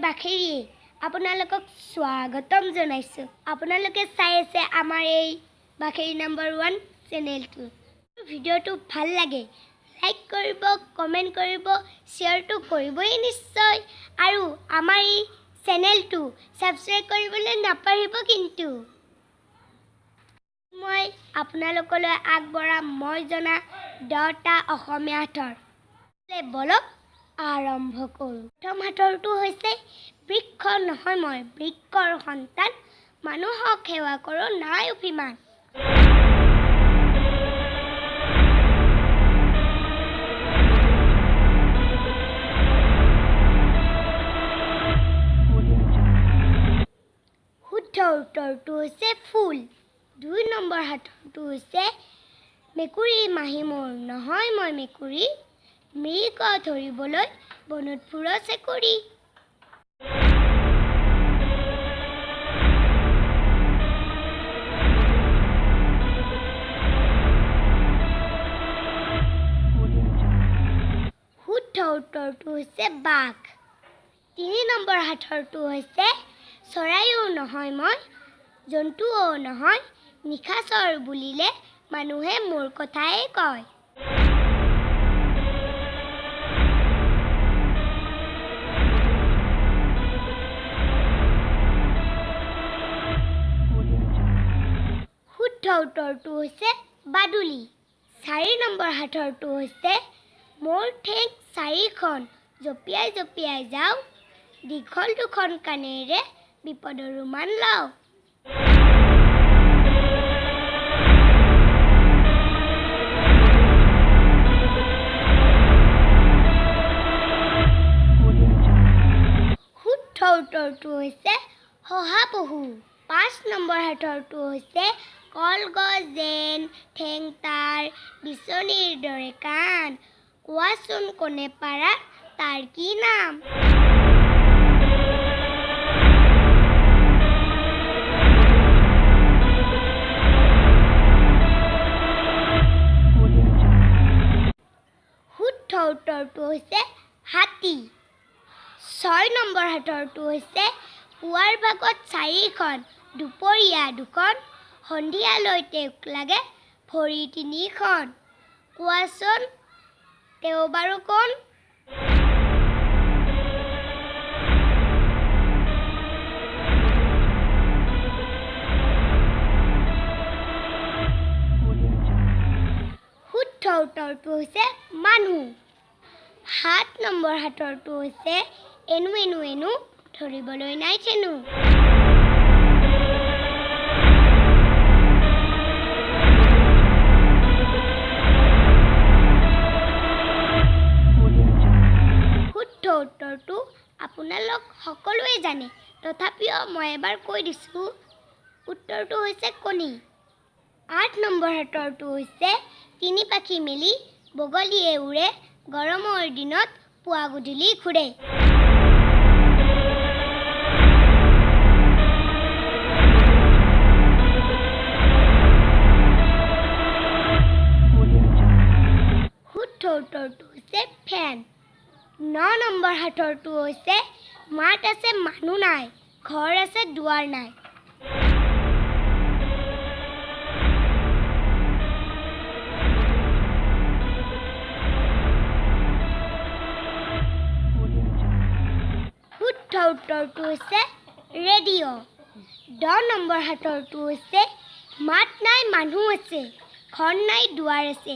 বাখেৰীয়ে আপোনালোকক স্বাগতম জনাইছোঁ। আপোনালোকে চাই আছে আমাৰ এই বাখেৰী নম্বৰ ওৱান চেনেলটো। ভিডিঅ'টো ভাল লাগে লাইক কৰিব, কমেণ্ট কৰিব, শ্বেয়াৰটো কৰিবই নিশ্চয় আৰু আমাৰ এই চেনেলটো ছাবস্ক্ৰাইব কৰিবলৈ নাপাহৰিব। কিন্তু মই আপোনালোকলৈ আগবঢ়াম মই জনা 10টা অসমীয়া সাঁথৰ। বলক, আৰম্ভ কৰোঁ। প্ৰথম সাঁথৰটো হৈছে, বৃক্ষ নহয় মই বৃক্ষৰ সন্তান, মানুহক সেৱা কৰোঁ নাই অভিমান। Audio Jungle. শুদ্ধ উত্তৰটো হৈছে ফুল। 2 নম্বৰ সাঁথৰটো হৈছে, মেকুৰী মাহী মোৰ, নহয় মই মেকুৰী, মৃগ ধৰিবলৈ বনত ফুৰ চেকুৰি। Audio Jungle. Audio Jungle. শুদ্ধ উত্তৰটো হৈছে বাঘ। 3 নম্বৰ সাঁথৰটো হৈছে, চৰাইও নহয় মই, জন্তুও নহয়, নিশাচৰ বুলিলে মানুহে মোৰ কথাই কয়। Audio Jungle. Audio Jungle. শুদ্ধ উত্তৰটো হৈছে বাদুলি। 4 নম্বৰ সাঁথৰটো হৈছে, মোৰ ঠেং চাৰিখন, জঁপিয়াই জঁপিয়াই যাওঁ, দীঘল দুখন কাণেৰে বিপদৰো মান লওঁ। Audio Jungle. Audio Jungle. শুদ্ধ উত্তৰটো হৈছে শহাপহু। 5 নম্বৰ সাঁথৰটো হৈছে, কলগছ যেন ঠেং তাৰ, বিচনীৰ দৰে কাণ, কোৱাচোন কোনে পাৰা তাৰ কি নাম? Audio Jungle. Audio Jungle. শুদ্ধ উত্তৰটো হৈছে হাতী। 6 নম্বৰ সাঁথৰটো হৈছে, পুৱাৰ ভাগত চাৰিখন, দুপৰীয়া দুখন, সন্ধিয়ালৈ তেওঁক লাগে ভৰি তিনিখন, কোৱাচোন তেওঁ বাৰু কোন? Audio Jungle. Audio Jungle. শুদ্ধ উত্তৰটো হৈছে মানুহ। 7 নম্বৰ সাঁথৰটো হৈছে, এনো এনো এনো, ধৰিবলৈ নাই চেনো। Audio Jungle. Audio Jungle. শুদ্ধ উত্তৰটো আপোনালোক সকলোৱে জানে, তথাপিও মই এবাৰ কৈ দিছোঁ। উত্তৰটো হৈছে কণী। 8 নম্বৰ সাঁথৰটো হৈছে, তিনি পাখি মেলি বগলীয়ে উৰে, গৰমৰ দিনত পুৱা গধূলি ঘূৰে। Audio Jungle. Audio Jungle. শুদ্ধ উত্তৰটো হৈছে ফেন। 9 নম্বৰ সাঁথৰটো হৈছে, মাত আছে মানুহ নাই, ঘৰ আছে দুৱাৰ নাই। Audio Jungle. Audio Jungle. শুদ্ধ উত্তৰটো হৈছে ৰেডিঅ'। 10 নম্বৰ সাঁথৰটো হৈছে, মাত নাই মানুহ আছে, ঘৰ নাই দুৱাৰ আছে।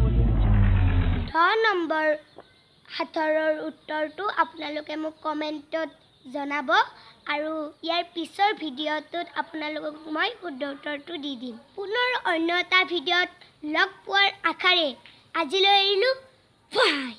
Audio Jungle. Audio Jungle. 10 number সাঁথৰৰ উত্তৰটো আপোনালোকে মোক কমেণ্টত জনাব আৰু ইয়াৰ পিছৰ ভিডিঅ'টোত আপোনালোকক মই শুদ্ধ উত্তৰটো দি দিম। পুনৰ অন্য এটা ভিডিঅ'ত লগ পোৱাৰ আশাৰে আজিলৈ এৰিলোঁ। বাই।